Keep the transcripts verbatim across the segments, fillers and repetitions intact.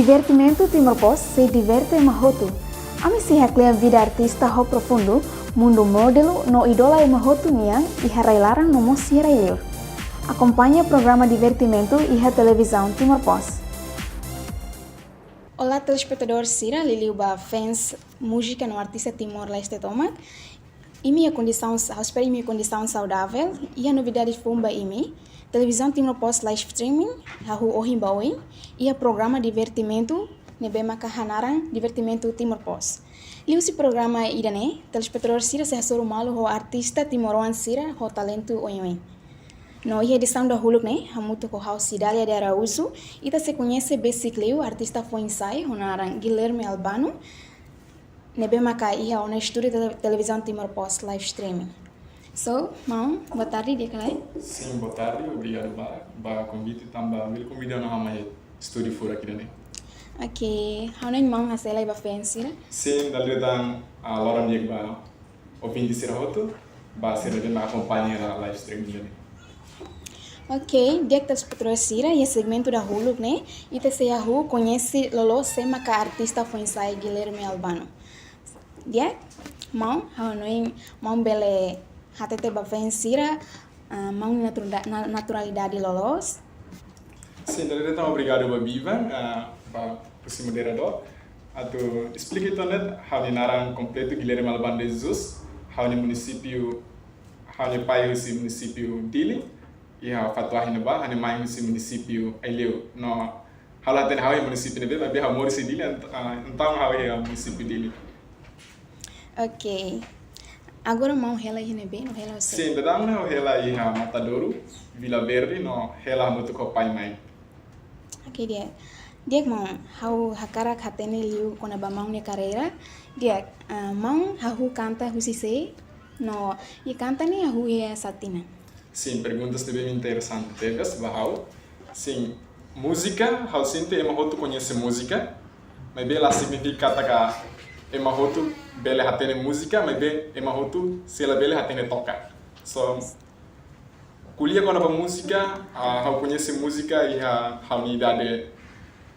Divertimentu Timor Post sei diverte ema hotu. Ami sei haklean vida artista ho profundu, mundu modelu no idola ema hotu nian iha rai-laran no mós iha rai-liur. Akompaña programa Divertimentu iha Televizaun Timor Post. Olá, telespetadór sira, liuliu ba fans múzika no artista Timor-Leste tomak. Imi iha kondisaun, ha'u espera imi iha kondisaun saudavel. Iha novidade foun ba imi. Televizaun Timor Post live streaming, hahú ohin ba oin, iha programa Divertimentu, ne'ebé maka hanaran Divertimentu Timor Post. Liuhusi programa ida-ne'e, telespetadór sira sei hasoru malu ho artista timoroan sira ho talentu oioin. No iha edisaun dahuluk ne'e, hamutuk ho ha'u Cidália de Araújo, ita sei koñese besik liu artista foin-sa'e ho naran Guilherme Albano, ne'ebé maka iha ona estúdiu tele-, Televizaun Timor Post live streaming. So, maun, boa tarde, di'ak ka lae? Sin, boa tarde, obrigadu ba, ba konvite, tanba bele konvida ona ha'u mai estúdiu furak ida-ne'e. Ok, ha'u hanoin maun hase'e lai ba fans sira? Sin, dala ida tan, ah, loron di'ak ba ouvinte sira hotu, ba sira ne'ebé mak akompaña hela live streaming ida-ne'e. Ok, di'ak, telespetadór sira, iha segmentu dahuluk ne'e, ita sei hahú koñese loloos sé maka artista foin-sa'e Guilherme Albano. Di'ak, maun, ha'u hanoin maun bele hatete ba fans sira, ah, maun nia natura-, na-, naturalidade loloos. Sin, dala ida tan obrigadu ba Bivan, ah, ba husi moderadór. Atu esplika uitoan de'it, ha'u-nia naran kompletu Guilherme Albano de Jesus, ha'u-nia munisípiu, ha'u-nia pai husi munisípiu Dili, i ha'u fatuahi ne'ebá, ha'u-nia mai husi munisípiu Aileu. No, ha'u la hatene ha'u iha munisípiu ne'ebé, maibé ha'u moris iha Dili, ent-, ah, entaun ha'u iha munisípiu Dili. Ok. Agora maun hela iha ne'ebé, no hela hosi? Sin, daudaun ne'e ha'u hela iha Matadouro, Vila Verde, no hela hamutuk ho pai-mãe. Ok, di'ak. Di'ak maun, ha'u hakarak hatene liu kona-ba maun nia karreira. Di'ak, ah, maun hahú kanta husi sé, no iha kanta ne'e hahú iha sá tinan? Sin, perguntas ne'ebé interesante tebes ba ha'u. Sin, múzika, ha'u sente ema hotu koñese múzika, maibé la signifika katak ema hotu bele hatene múzika, maibé ema hotu sei la bele hatene toka. So, ko'alia kona-ba múzika, ah, ha'u koñese múzika iha ha'u-nia idade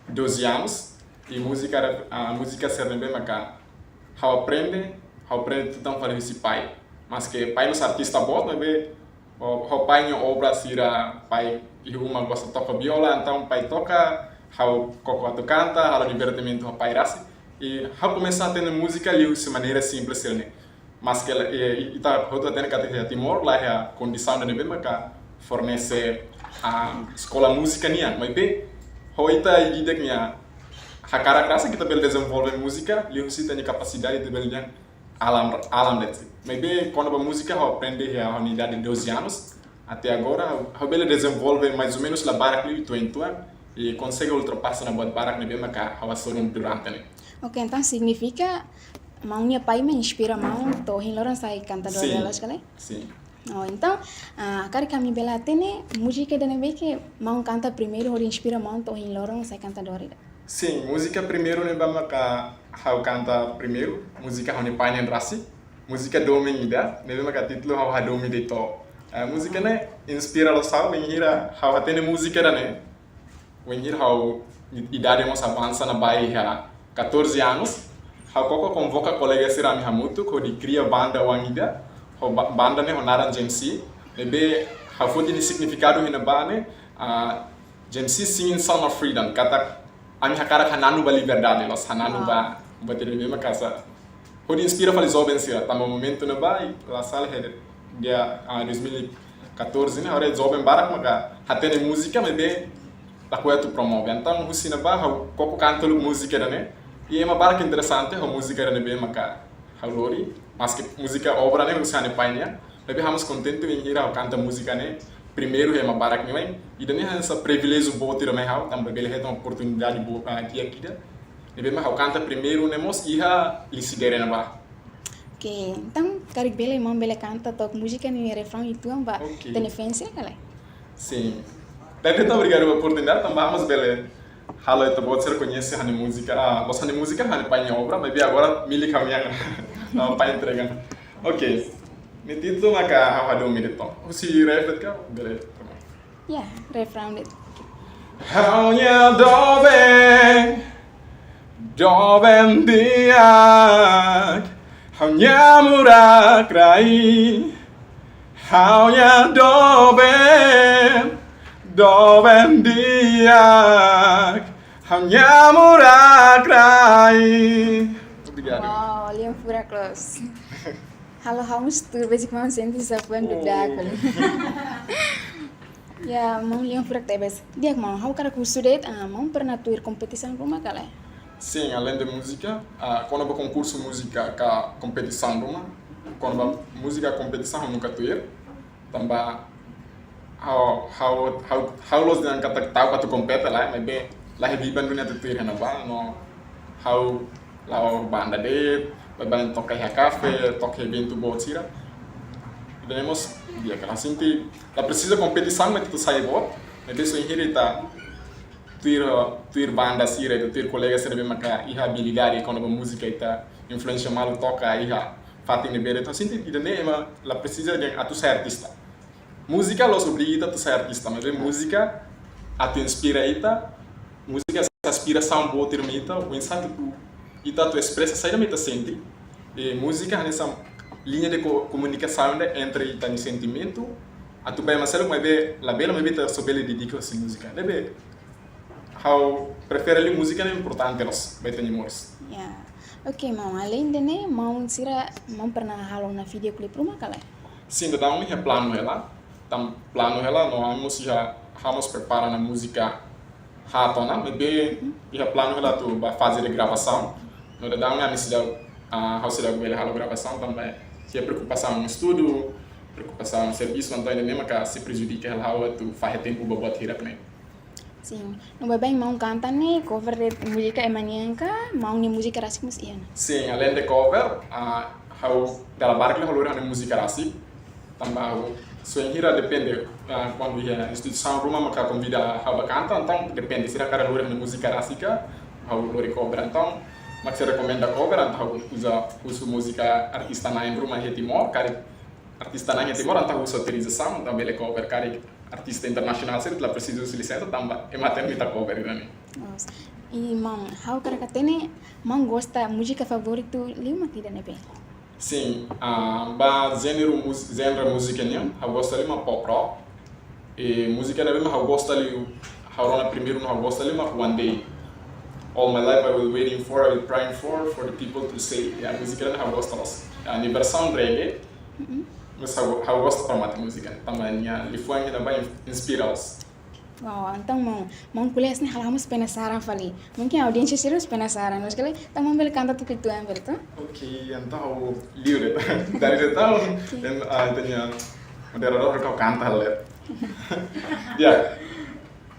doze anos, i múzika, ah, múzika sira ne'ebé maka ha'u aprende, ha'u aprende tutan fali husi pai. Maske pai mós artista boot, maibé ho, ho pai nia obra sira, pai iha uma gosta toka viola, entaun pai toka, ha'u koko atu kanta, halo divertimentu ho pai rasik. I ha'u komesa hatene múzika liuhusi maneira simples sira-ne'e. Maske la, eh, ita hotu hatene katak iha Timor laiha kondisaun ida ne'ebé maka fornese, ah, eskola múzika nian, maibé ho ita ida-idak nia hakarak rasik ita bele dezenvolve múzika, liuhusi ita-nia kapasidade ita bele dehan alam, alam de'it. Maibé kona-ba múzika ha'u aprende iha ha'u-nia idade doze anos, até agora ha'u, ha'u bele dezenvolve mais ou menus la barak liu uitoan-uitoan, i konsege ultrapasa ona buat barak ne'ebé maka ha'u hasoru durante ne'e. Ok, entaun signifika maun nia pai mak inspira maun to'o ohin loron sai kantadór? Sin, loloos ka lae? Sin. Oh, entaun, ah, karik ami bele hatene múzika ida ne'ebé ke maun kanta primeiru hodi inspira maun to'o ohin loron sai kantadór ida? Sin, múzika primeiru ne'ebé maka ha'u kanta primeiru, múzika ha'u-nia pai nian rasik, múzika domin ida, ne'ebé maka títulu Ha'u Hadomi De'it Ó. Ah, múzika ne'e inspira loos ha'u bainhira ha'u hatene múzika ida-ne'e, bainhira ha'u idade mós avansa ona ba iha catorze anos, ha'u koko konvoka kolega sira ami hamutuk hodi kria banda oan ida, ho ba-, banda ne'e ho naran J M C, ne'ebé ha'u foti nia signifikadu iha ne'ebá ne'e, ah, J M C Singing Sound of Freedom, katak ami hakarak hananu ba liberdade, loos hananu ba, ba tiri mema kasa. Hodi inspira fali joven sira, tanba momentu ne'ebá, la sala iha, ah, dois mil e catorze ne'e, agora joven barak maka hatene múzika, maibé lakohi atu promove. Entaun, husi ne'ebá, ha'u koko kanta uluk múzika ida-ne'e, i ema barak interesante ho múzika ida ne'ebé maka ha'u lori, maske múzika obra ne'e husi ha'u-nia pai nian, maibé ha'u mós kontente bainhira ha'u kanta múzika ne'e primeiru iha ema barak nia oin, ida-ne'e hanesan priviléjiu boot ida mai ha'u, tanba bele hetan oportunidade boot, ah, di'ak ida. Ne'ebé mak ha'u kanta primeiru ne'e mós iha Lisidere ne'ebá. Ok, entaun karik bele maun bele kanta took múzika nia refraun uitoan ba, ok, hatene fans sira ka lae? Sin. Dala ida tan obrigadu ba oportunidade, tanba ha'u mós bele halo ita-boot sira koñese ha'u-nia múzika, ah, loos ha'u-nia múzika, ha'u-nia pai nia obra, maibé agora milik ha'u nian. Ah, pai entrega. Ok. Nia títulu maka Ha'u Hadomi De'it Ó. Husi refraun ka bele? Ya, refraun de'it. Ha'u-nia doben, Doben di'ak, ha'u-nia morak rai. Ha'u-nia doben, doben di'ak, ha'u-nia morak rai. Obrigadu. Wow, lian furak loos. Halo, ha'u mós tuur, besik maun sente sapuan dudak. Ya, maun lian furak tebes. Di'ak maun, ha'u hakarak husu de'it, ah, maun pernah tuir kompetisaun ruma ka lae? Sin, aleinde múzika, ah, kona-ba konkursu múzika ka kompetisaun ruma, kona-ba múzika kompetisaun nunka tuir. Tanba ha'u, ha'u, ha'u, ha'u loos dehan katak ta'uk atu kompete lae, maibé la iha biban duni atu tuir iha ne'ebá, no ha'u la'o banda de'it, baibain toka iha kafe, toka iha eventu boot sira. Ida-ne'e mós di'ak, ha'u sente la presiza kompetisaun mak atu sai boot, maibé só bainhira ita tuir, tuir banda sira, ita tuir kolega sira ne'ebé maka iha abilidade kona-ba múzika, ita influensia malu toka iha fatin ne'ebé de'it. Ha'u sente ida-ne'e ema la presiza dehan atu sai artista. Múzika la'ós obriga ita atu sai artista, maibé múzika atu inspira ita, múzika hanesan inspirasaun boot tuir mai ita, oinsá atu, ita atu espresa saida mak ita sente. I múzika hanesan liña de ko-, komunikasaun ida entre ita-nia sentimentu, atu bá ema seluk, maibé labele, maibé ita só bele dedika husi múzika. Ne'ebé ha'u prefere liu múzika ne'e importante loos ba ita-nia moris. Ya. Oke, maun, aleinde ne'e, maun sira, maun pernah halo ona videoklip ruma ka lae? Sin, daudaun ne'e iha planu hela. Tanba planu hela, no ami mós iha, ha'u mós prepara ona múzika haat ona, maibé iha planu hela atu bá faze de gravasaun. No daudaun ne'e ami seidauk, ah, ha'u seidauk bele halo gravasaun, tanba iha preokupasaun estúdiu, preokupasaun servisu, entaun ida-ne'e maka sei prejudika hela ha'u atu fahe tempu ba buat hirak ne'e. Sin. No baibain maun kanta ne'e cover de'it múzika ema nian ka, maun nia múzika rasik mós iha ona? Sin, aleinde cover, ah, ha'u dala barak liu ha'u lori ha'u-nia múzika rasik. Tanba ha'u, só bainhira depende, ah, kuandu iha instituisaun ruma maka konvida ha'u bá kanta, entaun depende, sira hakarak lori ha'u-nia múzika rasik ka, ha'u lori cover, entaun mak sira rekomenda cover, entaun ha'u uza, husu múzika artista na'in ruma iha Timor, karik artista na'in iha Timor, entaun husu autorizasaun, entaun bele cover, karik artista internasionál sira la presiza husu lisensa, tanba ema hatene mak ita cover ida-ne'e. Nossa. I maun, ha'u hakarak hatene, maun gosta múzika favoritu liu mak ida ne'ebé? Sin, ah, ba jéneru mus-, genre múzika nian, ha'u gosta liu mak pop rock. I múzika ne'ebé mak ha'u gosta liu, ha'u rona primeiru no ha'u gosta liu mak One Day. All my life I will waiting for, I will praying for, for the people to say. Ya, múzika ne'e ha'u gosta loos. Ya, nia versaun reggae, Mm-mm. Mas ha'u, ha'u gosta para mate múzika, tanba nia liafuan ne'ebá in-, inspira loos. Wow, entaun maun, maun ko'alia hanesan ne'e halo ha'u mós penasaran fali. Mungkin audiénsia sira mós penasaran, mas kali, entaun maun bele kanta tuku uitoan fali, to? Oke, entaun ha'u liu de'it. Dari de'it, oke. Dan, ah, entaun nia moderadór ha'u kanta hela. Ya.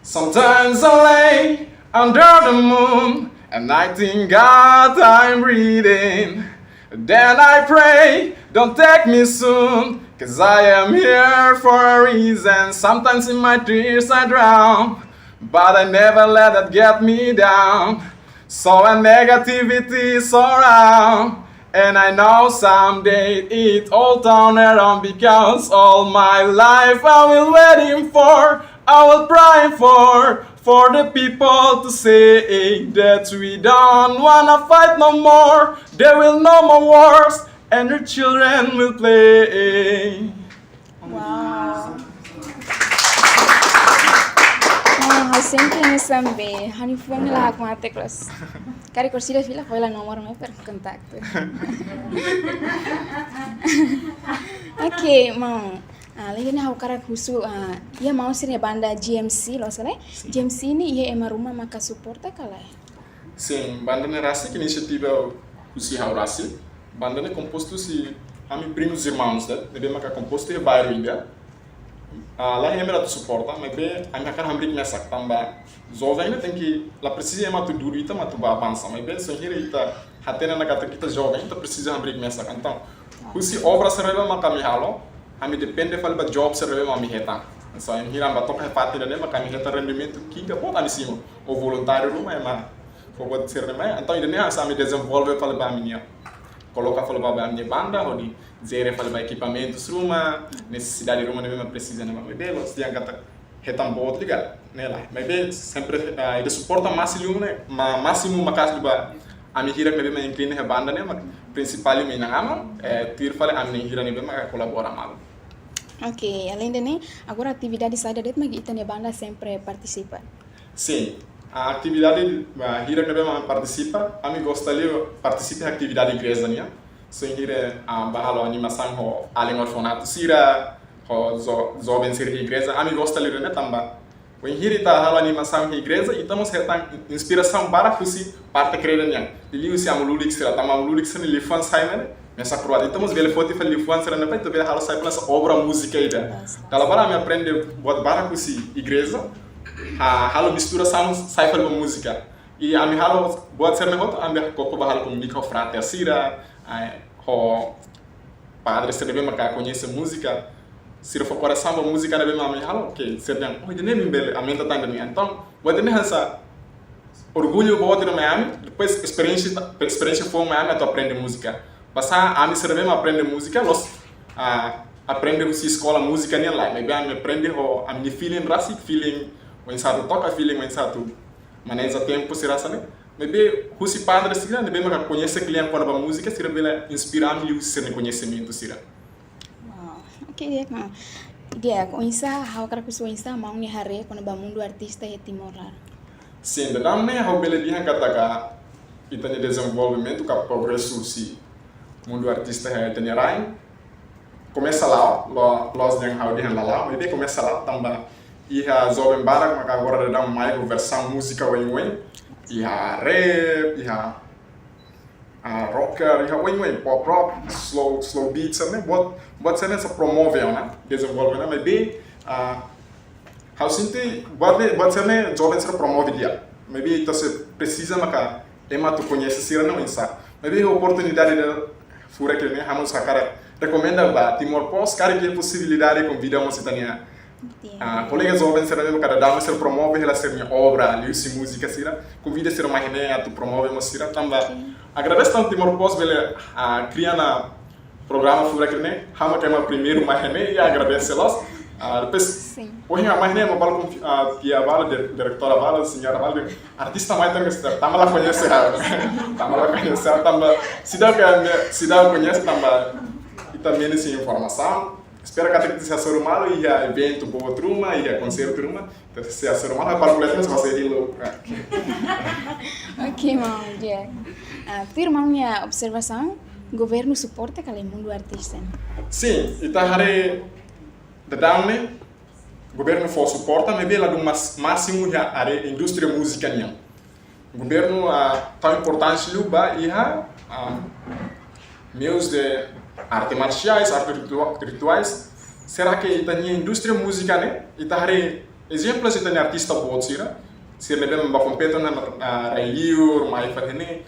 Sometimes I lay under the moon and I thank God I'm breathing. Then I pray, don't take me soon, 'cause I am here for a reason. Sometimes in my tears I drown, but I never let that get me down. So when negativity is around, and I know someday it all turn around, because all my life I will waiting for, I will pray for, for the people to say that we don't wanna fight no more. There will no more wars, and your children will play. Wow. Wow, ha'u sente hanesan be, ha'u-nia fuan la hakmatek loos. Karik orsida fila, fó hela nomor mai para kontaktu. Oke, maun. Ah, lagi ne'e ha'u hakarak husu, ah, iha maun sira-nia banda G M C, loos ka lae? Sin. G M C ne'e iha ema ruma maka suporta ka lae? Sin, banda ne'e rasik inisiativa husi ha'u rasik. Banda ne'e kompostu husi ami primos irmãos, ne'e, ne'ebé maka kompostu iha bairru ida. Ah, la iha ema atu suporta, maibé ami hakarak hamriik mesak, tanba joven ne'e tenke, la presiza ema atu dudu ita mak atu bá avansa, maibé só bainhira ita hatene ona katak ita joven, ita presiza hamriik mesak. Entaun, husi obra sira ne'ebé maka ami halo, ami depende fali ba job sira ne'ebé mak ami hetan. Só bainhira ami bá toka iha fatin ida-ne'e maka ami hetan rendimentu ki'ik ka boot, ami simu. Ou voluntáriu ruma ema fó buat sira-ne'e mai. Entaun ida-ne'e hanesan ami dezenvolve fali ba ami-nia, koloka fali ba ami-nia banda, hodi jere fali ba ekipamentus ruma, nesesidade ruma ne'ebé mak presiza ne'ebá. Maibé loos dehan katak hetan boot liga ne'e lae. Maibé sempre, ah, ita suporta másimu ne'e, ma, másimu maka'as liu ba ami hirak ne'ebé mak inklina iha banda ne'e, mak prinsipál liu mak inan-aman, eh, tuir fali ami-nia hirak ne'ebé mak kolabora malu. Ok, além de ne'e, agora atividade saida de'it mak ita-nia banda sempre partisipa? Sin, atividade, ah, hirak ne'ebé mak partisipa, ami gosta liu partisipa atividade igreja nian. Sin, hira, ah, bá halo animasaun ho alin orfanatu sira, ho jo-, joven sira igreja, ami gosta liu ne'e tanba wainhira ita halo animasaun iha igreja, ita mós hetan inspirasaun barak husi parte kreda nian. Liuliu husi amu lulik sira, tanba amu lulik sira-nia liafuan sai ne'e, mesak kroat. Ita mós bele foti fali liafuan sira-ne'e ba ita bele halo sai fali hanesan obra múzika ida. Dala barak ami aprende buat barak husi igreja, ha, halo misturasaun sai fali ba múzika. I ami halo buat sira-ne'e hotu, ami koko bá halo komunika ho frater sira, eh, ho padre sira ne'ebé maka koñese múzika, sira fó korasaun ba múzika ne'ebé mak ami halo, ok, sira dehan, oh, ida-ne'e ami bele aumenta tan ida-ne'e. Entaun, buat ida-ne'e hanesan orgullu boot ida mai ami, depois esperiénsia, esperiénsia foun mai ami atu aprende múzika. Basá ami sira ne'ebé mak aprende múzika, la'ós, ah, aprende husi eskola múzika nian lae, maibé ami aprende ho ami-nia feeling rasik, feeling oinsá atu toka, feeling oinsá atu maneja tempu sira hanesan ne'e. Maibé husi padre sira ne'ebé maka koñese kle'an kona-ba múzika, sira bele inspira ami liuhusi sira-nia koñesimentu sira. Wow, ok, di'ak, maun. Di'ak, oinsá, ha'u hakarak husu oinsá maun nia haree kona-ba mundu artista iha Timor laran? Sin, daudaun ne'e ha'u bele dehan katak ita-nia dezenvolvimentu ka progresu husi mundu artista iha ita-nia rain komesa la'o, lo-, loos dehan ha'u dehan la la'o, maibé komesa la'o tanba iha joven barak maka agora daudaun mai ho versaun múzika oioin, iha rap, iha, ah, rocker, iha oioin, pop rock, slow, slow beats, ne'e, buat, buat sira-ne'e hanesan promove ona, dezenvolve ona, maibé, ah, ha'u sente buat ne'e, buat sira-ne'e joven sira promove di'ak. Maibé ita sei presiza maka ema atu koñese sira-ne'e oinsá. Maibé oportunidade ida furak ne'e, ha'u mós hakarak rekomenda ba Timor Post, karik iha posibilidade konvida mós ita-nia, ah, kolega joven sira ne'ebé maka daudaun sira promove hela sira-nia obra, liuhusi múzika sira, konvida sira mai ne'e atu promove mós sira, tanba agradese tanba Timor Post bele, ah, kria ona programa furak ne'e, ha'u mak ema primeiru mai ne'e, i agradese loos. Ah, depois, ohin ha'u mai ne'e, ema balu konfi-, ah, tia balu, dir-, diretora balu, señora balu, artista mai tan, tama la koñese ha'u. Tama la koñese ha'u, tanba seidauk, seidauk koñese tanba ita menus informasaun. Espera katak ita sei hasoru malu iha eventu boot ruma, iha konsertu ruma. Ita sei hasoru malu, para kolega mós sei halo. Ok, maun, di'ak. Ah, tuir maun nia observasaun, governu suporta ka lae mundu artista? Sin, ita haree daudaun ne'e, governu fó suporta, maibé ladún más, másimu iha área indústria múzika nian. Governu, ah, tau importánsia liu ba iha, ah, meius de arte marsiais, arte ritua-, rituais. Será que ita-nia indústria múzika ne'e, ita haree ezemplu ita-nia artista boot sira, sira ne'ebé mak bá kompete ona, ah, rai liur, mai fali ne'e,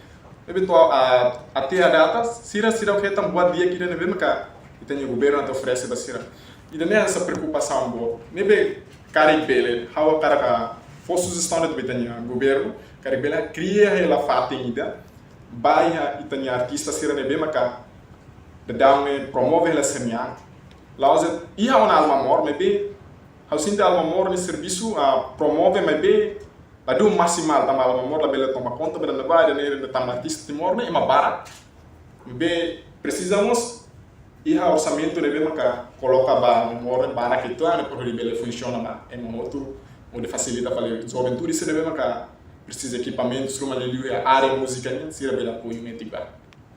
ne'ebé to'o, ah, até à data, sira, sira hetan buat di'ak ida ne'ebé maka ita-nia governu atu oferese ba sira. Ida-ne'e hanesan preokupasaun boot. Ne'ebé karik bele, ha'u hakarak fó sujestaun ba ita-nia governu, karik bele kria hela fatin ida ba iha ita-nia artista sira ne'ebé maka daudaun ne'e promove hela sira-nia an. La'ós de'it iha ona Alma Mor, maibé ha'u sente Alma Mor nia servisu, ah, promove, maibé ladún maksimal, tanba Alma Mor labele toma konta ba ida-ne'ebá, ida-ne'e, ida-ne'e, tanba artista Timor ne'e ema barak. Maibé presiza mós iha orsamentu ne'ebé maka koloka ba Alma Mor ne'e barak uitoan, ne'e para hodi bele funsiona ba ema hotu, hodi fasilita fali juventude sira ne'ebé maka presiza ekipamentus ruma, liuliu iha área múzika nian, sira bele apoiu metin ba.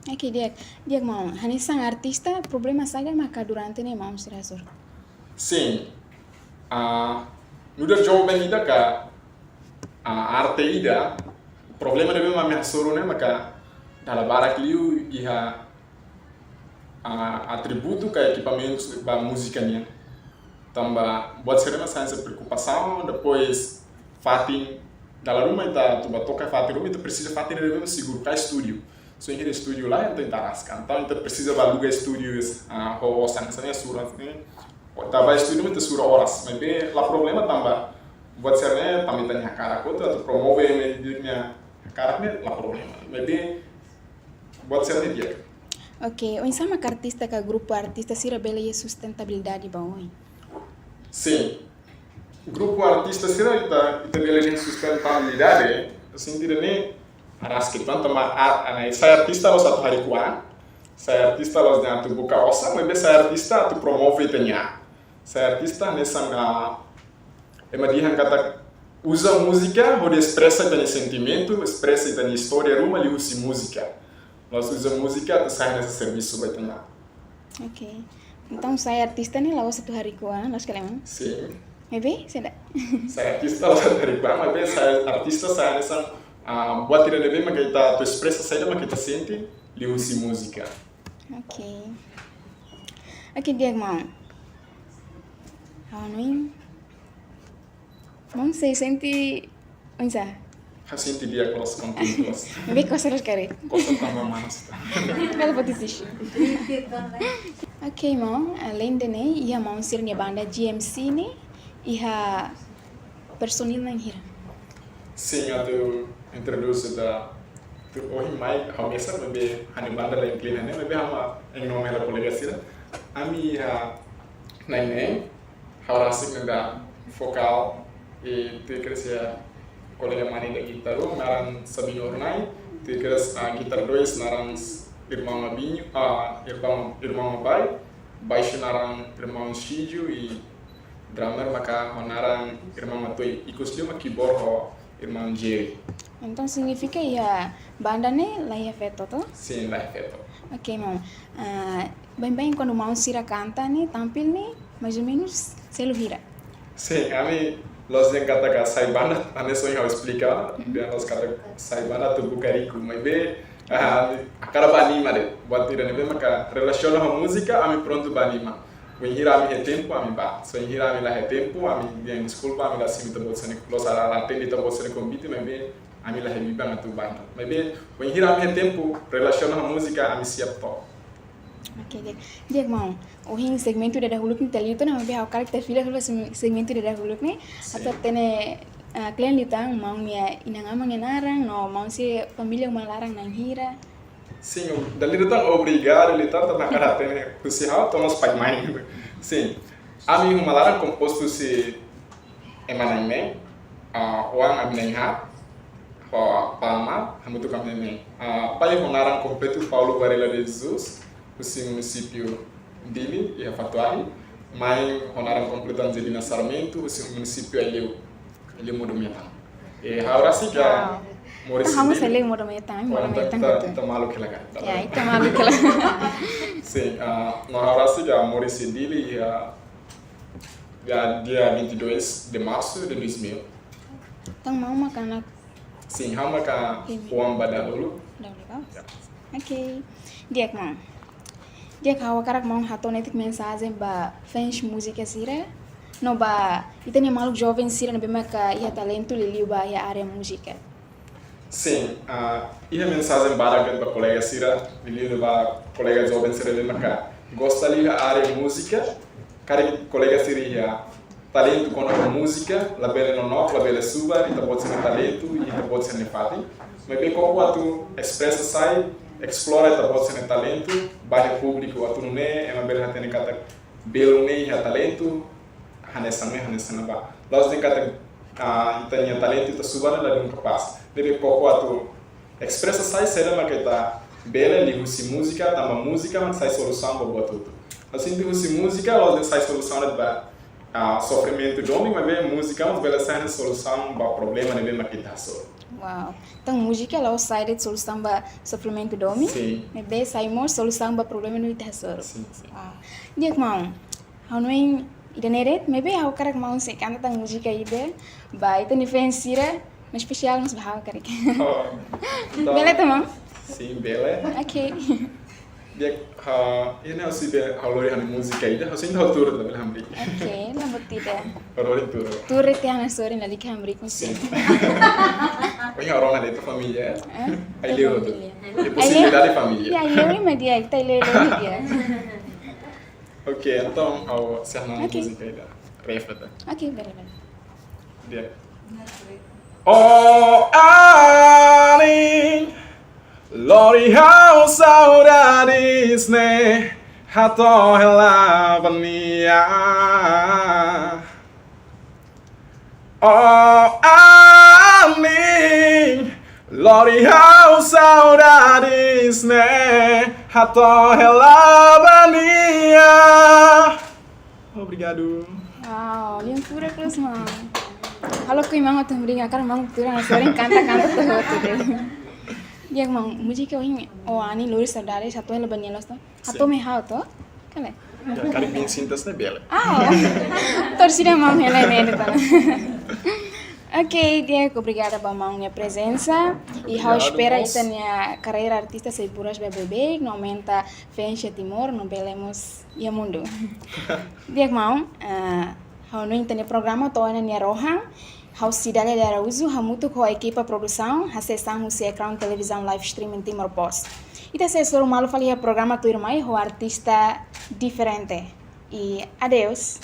Ok, di'ak. Di'ak, maun. Hanesan artista, problema saida maka durante ne'e maun sira hasoru? Sin. Ah, nu'udar joven ida ka, ah, arte ida, problema ne'ebé mak ami hasoru ne'e maka dala barak liu iha, ah, atributu ka ekipamentus ba múzika nian. Tanba buat sira-ne'e mak sai hanesan preokupasaun, depois fatin, dala ruma ita atu bá toka fatin ruma, ita presiza fatin ne'ebé mak seguru, ka estúdiu. Só iha estúdiu lae, entaun ita raskan. Entaun ita presiza bá aluga estúdiu, ah, ho osan hanesan ne'e, sura ne'e. Ita bá estúdiu mak ita sura oras. Maibé la problema tanba buat sira-ne'e, tanba ita-nia hakarak hotu, atu promove ema nia hakarak ne'e la problema. Maibé buat sira-ne'e di'ak. Ok, oinsá maka artista ka grupu artista sira bele iha sustentabilidade ba oin? Sin. Grupu artista sira ita, ita bele dehan sustentabilidade, sentidu ne'e, aras ke tanto ma a, a, sai artista la'ós atu hariku an, sai artista la'ós dehan atu buka osan, maibé sai artista atu promove ita-nia an. Sai artista hanesan, ah, ema dehan katak uza múzika hodi espresa ita-nia sentimentu, espresa ita-nia istória ruma liuhusi múzika. La'ós uza múzika atu sai hanesan servisu ba ita-nia an. Ok. Entaun, sai artista ne'e la'ós atu hariku an, la'ós ka lae, maun? Sin. Maibé, saida? Sai artista la'ós atu hariku an, maibé sai artista sai hanesan, ah, buat ida ne'ebé maka ita atu espresa saida maka ita sente liuhusi múzika. Ok. Ok, di'ak, maun. Ha'u hanoin. Maun sei sente oinsá? Ha'u sente di'ak loos, kontente loos. Maibé kosar loos karik? Kosar tanba manas ita. Bele foti tisu. Ok, maun, aleinde ne'e, iha maun sira-nia banda G M C ne'e, iha personil na'in hira? Sin, atu introdús ida, atu ohin mai ha'u mesak, maibé ha'u-nia banda la inklui iha ne'e, maibé ha'u mak em nome da kolega sira. Ami iha na'in-neen, ha'u rasik ne'e ida vokál, i tuir kedas iha kolega mane ida gitar, naran Sabino Urnai, tuir kedas, ah, gitar dois naran s-, irmaun Abinho, ah, irmaun, irmaun Abai, baixu naran irmaun Shiju, i drummer maka ho naran irmaun Matoi, ikus liu mak keyboard ho irmaun Jerry. Entaun signifika iha banda ne'e la iha feto, to? Sin, la iha feto. Ok, maun. Ah, baibain kuandu maun sira kanta ne'e, tampil ne'e, mais ou menus selu hira? Sin, ami la'ós dehan katak sai banda, hanesan ohin ha'u esplika, dehan la'ós katak sai banda atu buka riku, maibé, ah, hakarak bá anima de'it, buat ida ne'ebé maka relasiona ho múzika, ami prontu bá anima. Wainhira ami iha tempu, ami bá. Se wainhira ami la iha tempu, ami dehan deskulpa, ami la simu ita-boot sira-nia, la'ós la, la atende ita-boot sira-nia konvite, maibé ami la iha biban atu bá. Maibé, wainhira ami iha tempu, relasiona ho múzika, ami siap to'o. Ok, di'ak. Di'ak, maun. Ohin segmentu ida dahuluk ne'e ita liu tiha ona, maibé ha'u hakarak ita fila fali ba seg-, segmentu ida dahuluk ne'e. Sin. Atu hatene, ah, kle'an liután, maun nia inan-aman nia naran, no maun sira família uma laran na'in hira. Sin, dala ida tan obrigadu liután, tanba hakarak hatene husi ha'u to'o mós pai-mãe. Sin, ami uma laran kompostu husi ema na'in-neen, ah, oan ami na'in-haat, ho apá amá, hamutuk ami na'in-neen. Ah, pai ho naran kompletu Paulo Varela de Jesus, husi munisípiu Dili, iha Fatuari. Mãe ho naran kompletu Angelina Sarmento, husi munisípiu Aileu, Aileu Modo Metan. Eh, ha'u rasik iha, wow, moris iha Dili. Ah, ha'u mós Aileu Modo Metan, Modo Metan ita, ita, ita maluk hela ka? Ya, ita maluk hela. Sin, ah, no ha'u rasik iha moris iha Dili, iha, iha dia vinte e dois de março de dois mil. Entaun, maun maka anak? Sin, ha'u maka, oke, oan ba dahuluk. Dahuluk, oh. Ya. Ok. Di'ak, maun. Di'ak, ha'u hakarak maun hato'o netik mensajen ba fans múzika sira, no ba ita-nia maluk joven sira ne'ebé maka iha talentu liuliu ba iha área múzika. Sin, ah, iha mensajen badak ba kolega sira, liuliu ba kolega joven sira ne'ebé maka gosta liu iha área múzika, karik kolega sira iha talentu kona-ba múzika, labele nonook, labele subar ita-boot sira-nia talentu, ita-boot sira-nia fatin. Maibé koko atu espresa sai, esplora ita-boot sira-nia talentu, ba iha públiku atu nune'e ema bele hatene katak belun ne'e iha talentu, hanesan ne'e, hanesan ne'ebá. La'ós dehan katak, ah, ita-nia talentu ita subar la dún kapás. Ne'ebé koko atu espresa sai saida maka ita bele liuhusi múzika, tanba múzika mak sai solusaun ba buat hotu. Ha'u sente husi múzika la'ós dehan sai solusaun de'it ba, ah, sofrimentu domin, maibé múzika mós bele sai solusaun ba problema ne'ebé mak ita hasoru. Wow. Entaun múzika la'ós sai de'it solusaun ba sofrimentu domin, sin, maibé sai mós solusaun ba problema ne'ebé ita hasoru. Sin, sin. Wow. Di'ak, maun. Ha'u hanoin ida-ne'e de'it, maibé ha'u hakarak maun sei kanta tan múzika ida ba ita-nia fans sira, no espesiál mós ba ha'u karik. Oh, entaun, bele, maun? Sin, bele. Ok. Di'ak, ah, iha ne'e ha'u sei be, ha'u lori ha'u-nia múzika ida, ha'u sei atu tuur, labele hamriik. Ok, la buat ida. Ha'u lori tuur. Tuur tiha ona sorin, lalika hamriik, sin. Sin. Ohin ha'u rona de'it família, eh? Eh, Aileu, família. Iha posibilidade família. Ya, Aileu, maibé di'ak, ita Aileu, Aileu, di'ak. Ok, entaun, ha'u sei hanoin, ok, múzika ida. Refleta. Ok, bele, bele. Di'ak. Ó anin, lori ha'u saudades ne'e, hato'o hela ba nia. Oh, anin, lori ha'u saudades ne'e, hato'o hela ba nia. Obrigadu. Wow, lian furak loos, maun. Halo ku maun atu bringa, karena maun furak, sering kanta, kanta tuh, tuh, tuh. Di'ak, maun, múzika ohin, oh, anin, lori saudades, hato'o hela ba nia loos, to? Sin. Hato'o mai ha'u, to? Kale? Ya, karik nia sinta ne'e bele. Ah, oh. Torcida maun hela ne'e, de tana. Ok, di'ak, obrigada ba maun nia prezensa. I ha'u Obrigadu, espera mós. Ita-nia karreira artista sei buras ba beibeik, no aumenta fans iha Timor, no bele mós iha mundu. Di'ak maun, ah, ha'u hanoin ita-nia programa to'o ona nia rohan, ha'u Cidália de Araújo, hamutuk ho ekipa produsaun, hasees an husi ekrán televizaun live streaming Timor Post. Ita sei hasoru malu fali iha programa tuirmai ho artista diferente. I adeus.